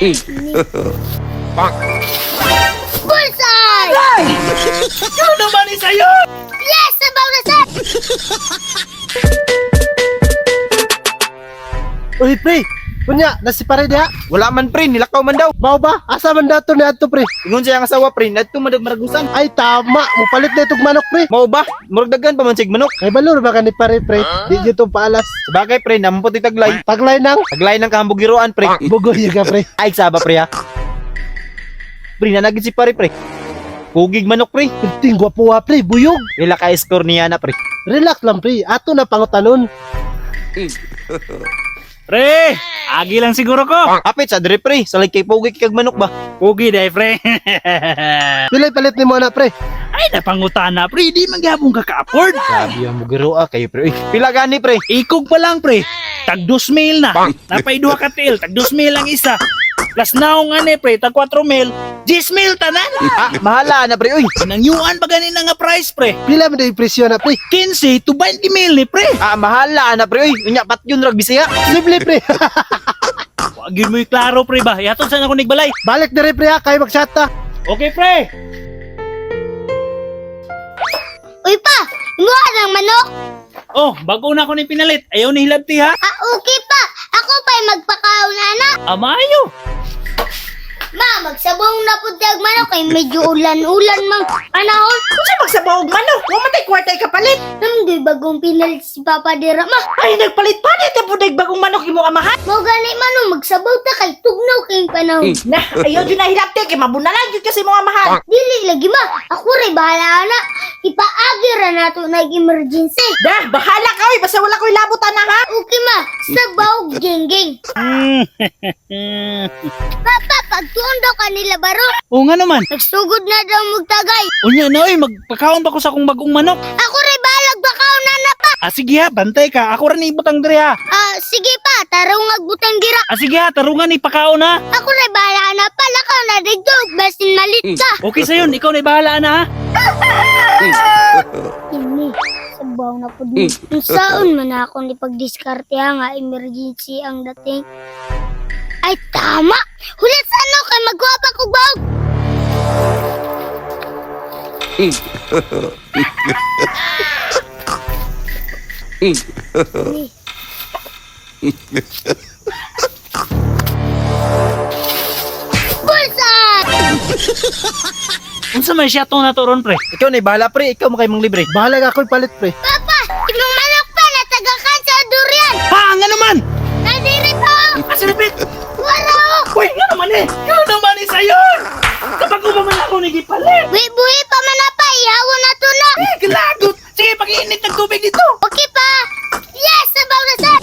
Bullseye! Ano naman ni sa'yo? Yes! Sabaw na sir! Uy, pre! Kunya, nasi pare diha. Wala man pre, nilakaw man daw. Mao ba? Asa man dato ni adto, pre? Ingon siya ang asawa pre, nadto man maragusan. Ay, tama. Mupalit na itong manok, pre. Mao ba? Murag daghan pa man sig manok. Kay balor ba ka ni pare, pre? Di dito paalas. Sabagay pre, nampot taglay. Taglay nang Taglay ng kahambugiroan pre. bugoy ka, pre. Ay saba pre ha. Pre, nanagid si pare pre. Pugig manok pre. Ting gwapo wa, pre. Buyog. Ila ka score niya na pre. Relax lang, pre. Ato na pangutanon. Pre, agi lang siguro ko. Apit sa dire pre, salig kay pugig kag manok ba. Pugi dai, pre. Pilay palit ni mo na, pre. Ay, napangutana, pre. Di man gyapon ka ka-afford. Sabi ang bugiroa kayo pre. Uy, pila gani pre? Ikog pa lang, pre. Tag 2 mil na. Napay duha ka tiil. Tag 2 mil ang isa. Plus naong ane, pre. Tag 4 mil. 10 mil tanan. Ah, mahala na pre. Uy. Nangyuan pa ganin na nga price, pre. Pila man day presyo na, pre. 15 to 20 mil ni, pre. Ah, mahala na pre. Uy, unya pat yun rag Bisaya. Simple, pre. Wag yun mo'y klaro, pre ba? Ihatod saan ako nigbalay. Balik dire, pre, ha. Kay magshot ta. Okay, pre. Uy pa! Imuha ng manok! Oh, bago na ako ni pinalit. Ayaw ni hilabti, ha? Ah, okay pa! Ako pa'y magpakaon, anak! Amayo. Ma, magsabong na po tag manok kay medyo ulan-ulan mang panahon. Unsa magsabawog manok? Wa man tay kwarta kapalit. Nang bagong pinalit si Papa Dira, ma. Ay nagpalit pa ni po dag bagong manok imo amahan. Mao gani man oh, magsabaw ta kay tugnaw kayong panahon. Na, ayaw jud na hilabti kay mabunalan jud kasi mo amahan. Dili lagi ma, ako ray bahala na. Ipaagi ra nato nag emergency. Dah, bahala ka oy, basta wala ko'y labot ana ha. Okay ma, sabaw genggeng. Papa, pagtuon daw kanila baro. Oo nga naman. Nagsugod na daw magtagay. Unya na, oy, magpakaon ba ko sa akong bagong manok? Ako ray balag bakaon na na pa. Ah, sige ha, bantay ka. Ako rin ibutang diri ha. Ah, sige pa, tarong agbutang dira. Ah, sige ha, tarungan ni pakaon ha. Ako ray bahala na pa, lakaw na dito, basin malit ka. Okay sayon, ikaw na bahala na ha. Ini, sabaw na po din. Unsaon man ako ni pagdiskarte ha nga emergency ang dating. Ay, tama! Hulit sa ano kay magkuha pa kog baog! Ini. Bullseye! Unsa man siya tong naturon pre? Ikaw na bahala pre, ikaw mo kay mang libre. Bahala ka ako'y palit, pre. Papa! Imong manok pa natagakan sa durian! Ha, nga naman. Nadiri pa! oh! Ah, silipit. Wala oh! Uy, nga naman eh. Nga naman eh sayon. Kapag man ako ni gipalit. Buhi buhi pa man na pa, ihawan na to na! Eh, galagot. Sige, pag-iinit ng tubig dito. Okay pa! Yes! Sabaw na sir!